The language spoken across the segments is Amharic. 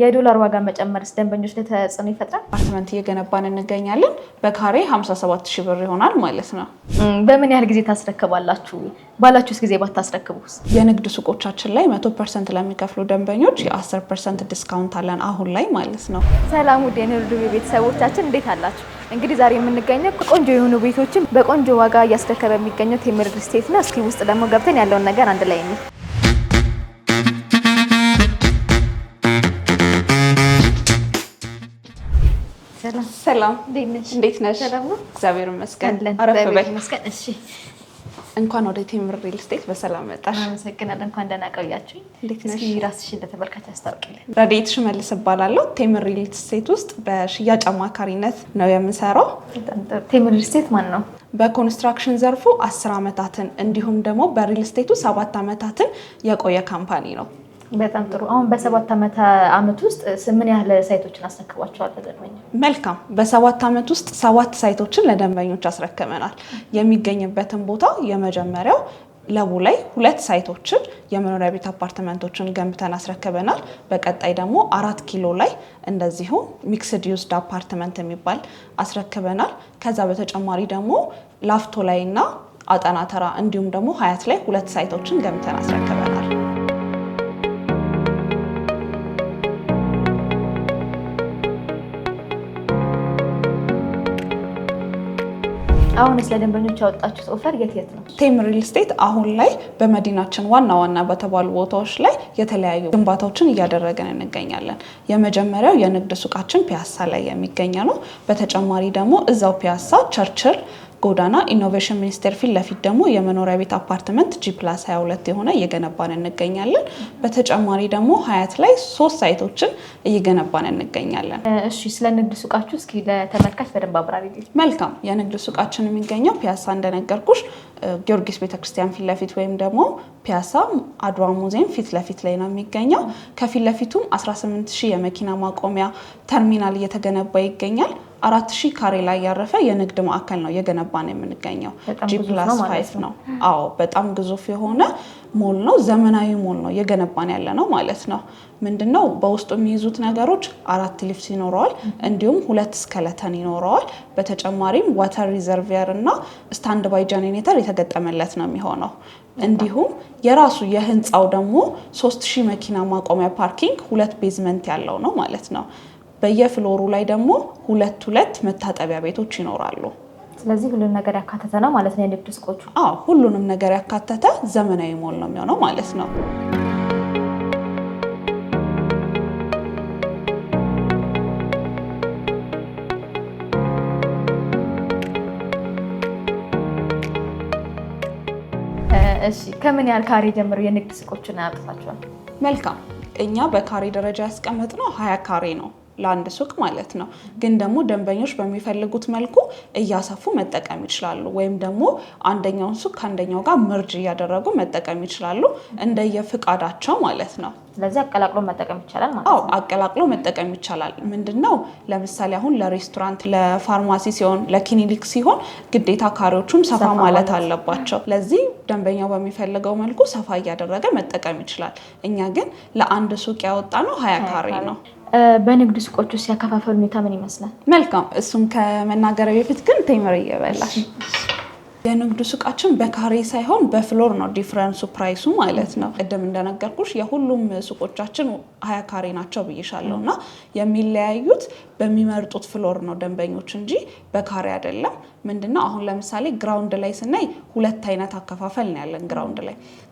የዶላር ዋጋ መጨመርስ ደንበኞች ላይ ተጽዕኖ ይፈጥራል? አፓርትመንት እየገነባን እንገኛለን። በካሬ 57 ሺህ ብር ይሆናል ማለት ነው። በምን ያህል ጊዜ ታስረክባላችሁ? ባላችሁስ ጊዜ ባታስረክቡስ? የንግድ ሱቆቻችን ላይ 100% ለሚከፍሉ ደንበኞች የ10% discount አለን አሁን ላይ ማለት ነው። ሰላም ውድ የኑር ዱቤ ቤተሰቦቻችን እንዴት አላችሁ? እንግዲህ ዛሬ የምንገኘው ቆንጆ የሆኑ ቤቶችን በቆንጆ ዋጋ እያስረከበ የሚገኘው ቴምር ሪል ስቴት ነው። እስኪ ውስጥ ደግሞ ገብተን ያለውን ነገር አንድ ላይ እንይ። ሰላም፣ እንዴት ነሽ? እንዴት ነሽ? ሰላም ነው? እግዚአብሔር ይመስገን። አለን፣ አረፍ እግዚአብሔር በይ። ይመስገን። እሺ፣ እንኳን ወደ ቴምር ሪል ስቴት በሰላም መጣሽ። አመሰግናለሁ። እንኳን ደህና ቆያችሁኝ። እንዴት ነሽ? እስኪ ራስሽን ለተመልካች አስታውቂልን። ረድኤት ሽመልስ እባላለሁ። ቴምር ሪል ስቴት ውስጥ በሽያጭ አማካሪነት ነው የምሰራው። በጣም ጥሩ። ቴምር ሪል ስቴት ማን ነው? በኮንስትራክሽን ዘርፉ 10 ዓመታትን እንዲሁም ደግሞ በሪል ስቴቱ 7 ዓመታትን የቆየ company ነው። በጣም ጥሩ። አሁን በሰባት ዓመት ውስጥ ምን ያህል site ኦችን አስረክቧቸዋል ለደንበኛ? መልካም። በ7 ዓመት ውስጥ ሰባት site ኦችን ለደንበኞች አስረክበናል። የሚገኝበትን ቦታ የመጀመሪያው ለቡ ላይ ሁለት site ኦችን የመኖሪያ ቤት አፓርትመንቶችን ገንብተን አስረክበናል። በቀጣይ ደግሞ 4 ኪሎ ላይ እንደዚሁ mixed used apartment የሚባል አስረክበናል። ከዛ በተጨማሪ ደግሞ ላፍቶ ላይ እና አጠና ተራ እንዲሁም ደግሞ ሀያት ላይ ሁለት site ኦችን ገንብተን አስረክበናል። አሁን ስለ ደንበኞች ያወጣችሁት offer የት የት ነው? ቴምር ሪል ስቴት አሁን ላይ በመዲናችን ዋና ዋና በተባሉ ቦታዎች ላይ የተለያዩ ግንባታዎችን እያደረግን እንገኛለን። የመጀመሪያው የንግድ ሱቃችን ፒያሳ ላይ የሚገኝ ነው። በተጨማሪ ደግሞ እዛው ፒያሳ ቸርችል ጎዳና ኢኖቬሽን ሚኒስቴር ፊት ለፊት ደግሞ የመኖሪያ ቤት አፓርትመንት G+22 የሆነ እየገነባን እንገኛለን። በተጨማሪ ደግሞ ሀያት ላይ ሶስት site ኦችን እየገነባን እንገኛለን። እሺ፣ ስለ ንግድ ሱቃችሁ እስኪ ለተመልካች በደንብ አብራሪልኝ። መልካም። የንግድ ሱቃችን የሚገኘው ፒያሳ እንደነገርኩሽ ጊዮርጊስ ቤተክርስቲያን ፊት ለፊት ወይም ደግሞ ፒያሳ አድዋ ሙዚየም ፊት ለፊት ላይ ነው የሚገኘው። ከፊት ለፊቱም 18 ሺህ የመኪና ማቆሚያ ተርሚናል እየተገነባ ይገኛል። 4000 ካሬ ላይ ያረፈ የንግድ ማዕከል ነው እየገነባን የምንገኘው። በጣም G ግዙፍ plus ነው ማለት five ነው። ነው። አዎ፣ በጣም ግዙፍ የሆነ ሞል ነው። ዘመናዊ ሞል ነው እየገነባን ያለ ነው ማለት ነው። ምንድነው በውስጡ የሚይዙት ነገሮች? አራት ሊፍት ይኖረዋል፣ እንዲሁም ሁለት skeleton ይኖረዋል። በተጨማሪም water reservoir እና stand by generator የተገጠመለት ነው የሚሆነው። እንዲሁም የራሱ የህንፃው ደግሞ 3000 መኪና ማቆሚያ parking፣ ሁለት basement ያለው ነው ማለት ነው። በየ floor ኡ ላይ ደግሞ ሁለት ሁለት መታጠቢያ ቤቶች ይኖራሉ። ስለዚህ ሁሉንም ነገር ያካተተ ነው ማለት ነው የንግድ ሱቆቹ። አዎ፣ ሁሉንም ነገር ያካተተ ዘመናዊ ሞል ነው የሚሆነው ማለት ነው። እሺ፣ ከምን ያህል ካሬ ጀምሮ የንግድ ሱቆችን አውጥታችኋል? መልካም። እኛ በካሬ ደረጃ ያስቀመጥነው 20 ካሬ ነው ለአንድ ሱቅ ማለት ነው። ግን ደግሞ ደንበኞች በሚፈልጉት መልኩ እያሰፉ መጠቀም ይችላሉ። ወይም ደግሞ አንደኛውን ሱቅ ከአንደኛው ጋር merge እያደረጉ መጠቀም ይችላሉ፣ እንደየፍቃዳቸው ማለት ነው። ስለዚህ አቀላቅሎ መጠቀም ይቻላል ማለት አዎ፣ ነው። አቀላቅሎ መጠቀም ይቻላል። ምንድነው ለምሳሌ አሁን ለሬስቶራንት፣ ለፋርማሲ ሲሆን፣ ለክሊኒክ ሲሆን ግዴታ ካሬዎቹም ሰፋ ሰፋ ማለት ማለት አለባቸው። ለዚህ ደንበኛው በሚፈልገው መልኩ ሰፋ እያደረገ መጠቀም ይችላል። እኛ ግን ለአንድ ሱቅ ያወጣነው 20 ካሬ ነው። በንግድ ሱቆች ውስጥ ያከፋፈል ሁኔታ ምን ይመስላል? መልካም። እሱም ከመናገሬ በፊት ግን ቴምር እየበላሽ። የንግዱ ሱቃችን በካሬ ሳይሆን በ floor ነው difference ኡ price ኡ ማለት ነው። ቅድም እንደነገርኩሽ የሁሉም ሱቆቻችን 20 ካሬ ናቸው ብዬሻለሁ እና የሚለያዩት በሚመርጡት floor ነው ደንበኞች እንጂ በካሬ አይደለም። ምንድነው አሁን ለምሳሌ ground ላይ ስናይ ሁለት አይነት አከፋፈል ነው ያለን።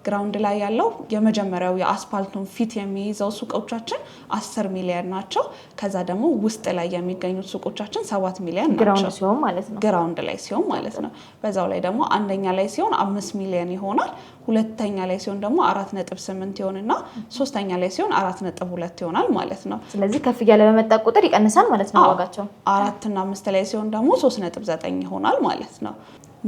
ground ላይ ያለው የመጀመሪያው የአስፓልቱን ፊት የሚይዘው ሱቆቻችን 10 ሚሊዮን ናቸው። ከዛ ደግሞ ውስጥ ላይ የሚገኙት ሱቆቻችን 7 ሚሊዮን ናቸው። ground ሲሆን ማለት ነው። ground ላይ ሲሆን ማለት ነው። በዛው ላይ ደግሞ አንደኛ ላይ ሲሆን 5 ሚሊዮን ይሆናል። ሁለተኛ ላይ ሲሆን ደግሞ 4.8 ይሆንና ሶስተኛ ላይ ሲሆን 4.2 ይሆናል ማለት ነው። ስለዚህ ከፍ እያለ በመጣ ቁጥር ይቀንሳል ማለት ነው ዋጋቸው። አራትና አምስት ላይ ሲሆን ደግሞ 3.9 ይሆናል ማለት ነው።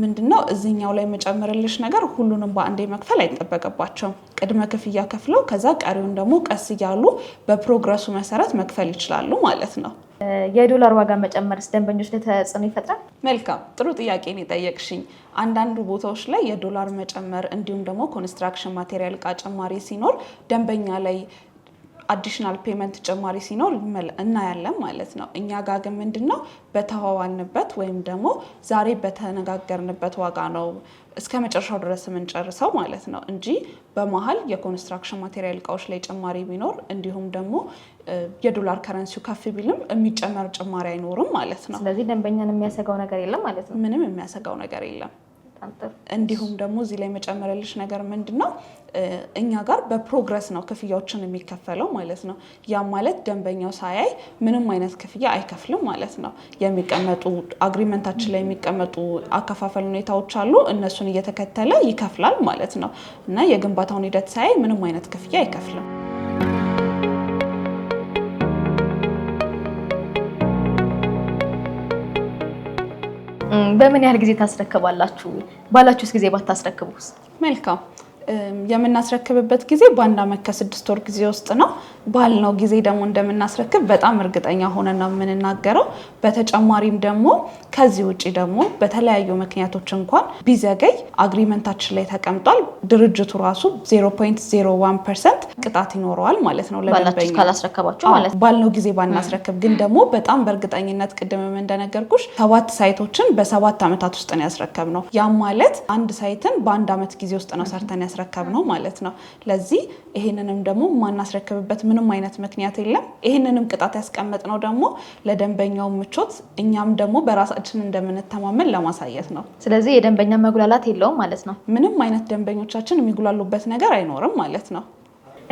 ምንድነው እዚህኛው ላይ የምጨምርልሽ ነገር ሁሉንም በአንዴ መክፈል አይጠበቅባቸውም። ቅድመ ክፍያ ከፍለው ከዛ ቀሪውን ደግሞ ቀስ እያሉ በ progress ኡ መሰረት መክፈል ይችላሉ ማለት ነው። የዶላር ዋጋ መጨመርስ ደንበኞች ላይ ተጽዕኖ ይፈጥራል? መልካም፣ ጥሩ ጥያቄ ነው የጠየቅሽኝ። አንዳንዱ ቦታዎች ላይ የዶላር መጨመር እንዲሁም ደግሞ construction material እቃ ጭማሪ ሲኖር ደንበኛ ላይ Additional payment ጭማሪ ሲኖር እናያለን ማለት ነው። እኛ ጋር ግን ምንድን ነው በተዋዋልንበት ወይም ደግሞ ዛሬ በተነጋገርንበት ዋጋ ነው እስከ መጨረሻው ድረስ የምንጨርሰው ማለት ነው እንጂ በመሀል የ construction material እቃዎች ላይ ጭማሪ ቢኖር እንዲሁም ደግሞ የዶላር currency ው ከፍ ቢልም የሚጨመር ጭማሪ አይኖርም ማለት ነው። ስለዚህ ደንበኛን የሚያሰጋው ነገር የለም ማለት ነው። ምንም የሚያሰጋው ነገር የለም። በጣም ጥሩ። እንዲሁም ደግሞ እዚህ ላይ መጨመርልሽ ነገር ምንድን ነው፣ እኛ ጋር በ progress ነው ክፍያዎችን የሚከፈለው ማለት ነው። ያም ማለት ደንበኛው ሳያይ ምንም አይነት ክፍያ አይከፍልም ማለት ነው። የሚቀመጡ agreement ኣችን ላይ የሚቀመጡ አከፋፈል ሁኔታዎች አሉ። እነሱን እየተከተለ ይከፍላል ማለት ነው እና የግንባታውን ሂደት ሳያይ ምንም አይነት ክፍያ አይከፍልም። በምን ያህል ጊዜ ታስረክባላችሁ? ባላችሁስ ጊዜ ባታስረክቡስ? መልካም፣ የምናስረክብበት ጊዜ በ1 አመት ከ6 ወር ጊዜ ውስጥ ነው። ባልነው ጊዜ ደግሞ እንደምናስረክብ በጣም እርግጠኛ ሆነን ነው የምንናገረው። በተጨማሪም ደግሞ ከዚህ ውጭ ደግሞ በተለያዩ ምክንያቶች እንኳን ቢዘገይ agreement ኣችን ላይ ተቀምጧል። ድርጅቱ ራሱ 0.01% ቅጣት ይኖረዋል ማለት ነው ባላችሁት ለደንበኛ ካላስረከባችሁ ማለት ነው። ባልነው ጊዜ ባናስረክብ ግን ደግሞ በጣም በእርግጠኝነት ቅድምም እንደነገርኩሽ ሰባት site ኦችን በ7 ዓመታት ውስጥ ነው ያስረከብነው። ያም ማለት አንድ site ን በ1 ዓመት ጊዜ ውስጥ ነው ሰርተን ያስረከብነው ማለት ነው። ለዚህ ይሄንንም ደግሞ የማናስረክብበት ምንም አይነት ምክንያት የለም። ይሄንንም ቅጣት ያስቀመጥነው ደግሞ ለደንበኛው ምቾት፣ እኛም ደግሞ በራሳችን እንደምንተማመን ለማሳየት ነው። ስለዚህ የደንበኛ መጉላላት የለውም ማለት ነው። ምንም አይነት ደንበኞቻችን የሚጉላሉበት ነገር አይኖርም ማለት ነው።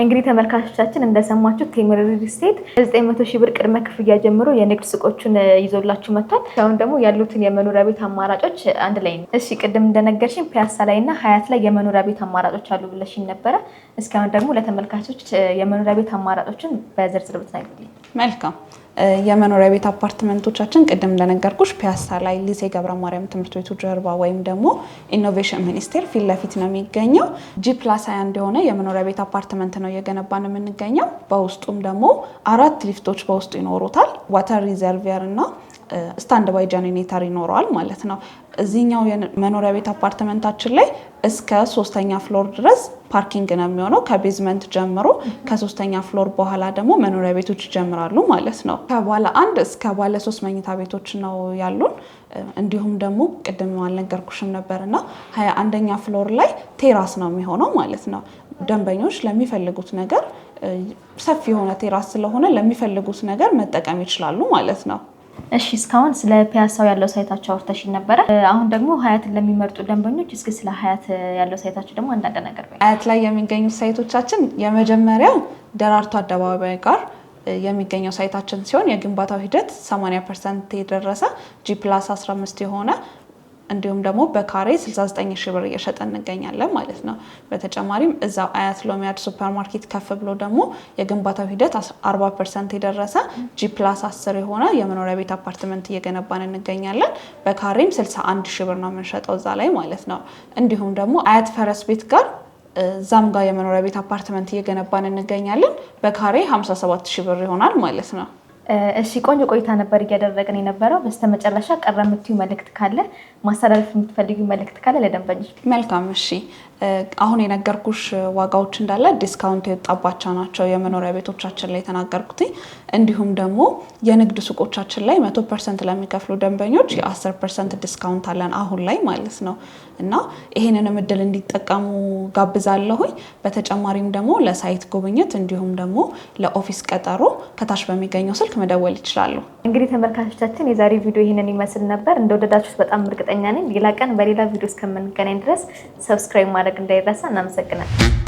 እንግዲህ ተመልካቾቻችን፣ እንደሰማችሁት ቴምር ሪል ስቴት 900 ሺህ ብር ቅድመ ክፍያ ጀምሮ የንግድ ሱቆቹን ይዞላችሁ መጥቷል። አሁን ደግሞ ያሉትን የመኖሪያ ቤት አማራጮች አንድ ላይ ነው። እሺ፣ ቅድም እንደነገርሽኝ ፒያሳ ላይ እና ሀያት ላይ የመኖሪያ ቤት አማራጮች አሉ ብለሽኝ ነበረ። እስኪ አሁን ደግሞ ለተመልካቾች የመኖሪያ ቤት አማራጮችን በዝርዝር ብትነግሪልኝ። መልካም፣ የመኖሪያ ቤት አፓርትመንቶቻችን ቅድም እንደነገርኩሽ ፒያሳ ላይ ሊሴ ገብረ ማርያም ትምህርት ቤቱ ጀርባ ወይም ደግሞ ኢኖቬሽን ሚኒስቴር ፊት ለፊት ነው የሚገኘው። G+21 የሆነ የመኖሪያ ቤት አፓርትመንት ነው እየገነባን የምንገኘው። በውስጡም ደግሞ አራት ሊፍቶች በውስጡ ይኖሩታል። Water reservoir እና standby generator ይኖረዋል ማለት ነው። እዚህኛው የመኖሪያ ቤት አፓርትመንታችን ላይ እስከ ሶስተኛ floor ድረስ parking ነው የሚሆነው። ከ basement ጀምሮ ከሶስተኛ floor በኋላ ደግሞ መኖሪያ ቤቶች ይጀምራሉ ማለት ነው። ከባለ አንድ እስከ ባለ ሶስት መኝታ ቤቶች ነው ያሉን። እንዲሁም ደግሞ ቅድም አልነገርኩሽም ነበር እና 21ኛ floor ላይ terrace ነው የሚሆነው ማለት ነው። ደንበኞች ለሚፈልጉት ነገር ሰፊ የሆነ terrace ስለሆነ ለሚፈልጉት ነገር መጠቀም ይችላሉ ማለት ነው። እሺ፣ እስካሁን ስለ ፒያሳው ያለው site ኣችሁ አውርተሽኝ ነበረ። አሁን ደግሞ ሀያትን ለሚመርጡ ደንበኞች እስኪ ስለ ሀያት ያለው site ኣችሁ ደግሞ አንዳንድ ነገር በይ። አያት ላይ የሚገኙት site ኦቻችን የመጀመሪያው ደራርቱ አደባባይ ጋር የሚገኘው site ኣችን ሲሆን የግንባታው ሂደት 80% የደረሰ G+15 የሆነ እንዲሁም ደግሞ በካሬ 69 ሺህ ብር እየሸጠን እንገኛለን ማለት ነው። በተጨማሪም እዛው አያት ሎሚያድ ሱፐር ማርኬት ከፍ ብሎ ደግሞ የግንባታው ሂደት 40% የደረሰ G+10 የሆነ የመኖሪያ ቤት አፓርትመንት እየገነባን እንገኛለን። በካሬም 61 ሺህ ብር ነው የምንሸጠው እዛ ላይ ማለት ነው። እንዲሁም ደግሞ አያት ፈረስ ቤት ጋር እዛም ጋር የመኖሪያ ቤት አፓርትመንት እየገነባን እንገኛለን። በካሬ 57 ሺህ ብር ይሆናል ማለት ነው። እሺ፣ ቆንጆ ቆይታ ነበር እያደረግን የነበረው። በስተመጨረሻ ቀረ የምትይው መልእክት ካለ፣ ማስተላለፍ የምትፈልጊው መልእክት ካለ ለደንበኞች። መልካም፣ እሺ። አሁን የነገርኩሽ ዋጋዎች እንዳለ discount የወጣባቸው ናቸው የመኖሪያ ቤቶቻችን ላይ የተናገርኩት። እንዲሁም ደግሞ የንግድ ሱቆቻችን ላይ 100% ለሚከፍሉ ደንበኞች የ10% discount አለን አሁን ላይ ማለት ነው እና ይሄንንም እድል እንዲጠቀሙ ጋብዛለሁኝ። በተጨማሪም ደግሞ ለ site ጉብኝት እንዲሁም ደግሞ ለ office ቀጠሮ ከታች በሚገኘው ስልክ መደወል ይችላሉ። እንግዲህ ተመልካቾቻችን፣ የዛሬ ቪዲዮ ይህንን ይመስል ነበር። እንደወደዳችሁት በጣም እርግጠኛ ነኝ። ሌላ ቀን በሌላ ቪዲዮ እስከምንገናኝ ድረስ subscribe ማድረግ እንዳይረሳ። እናመሰግናለን።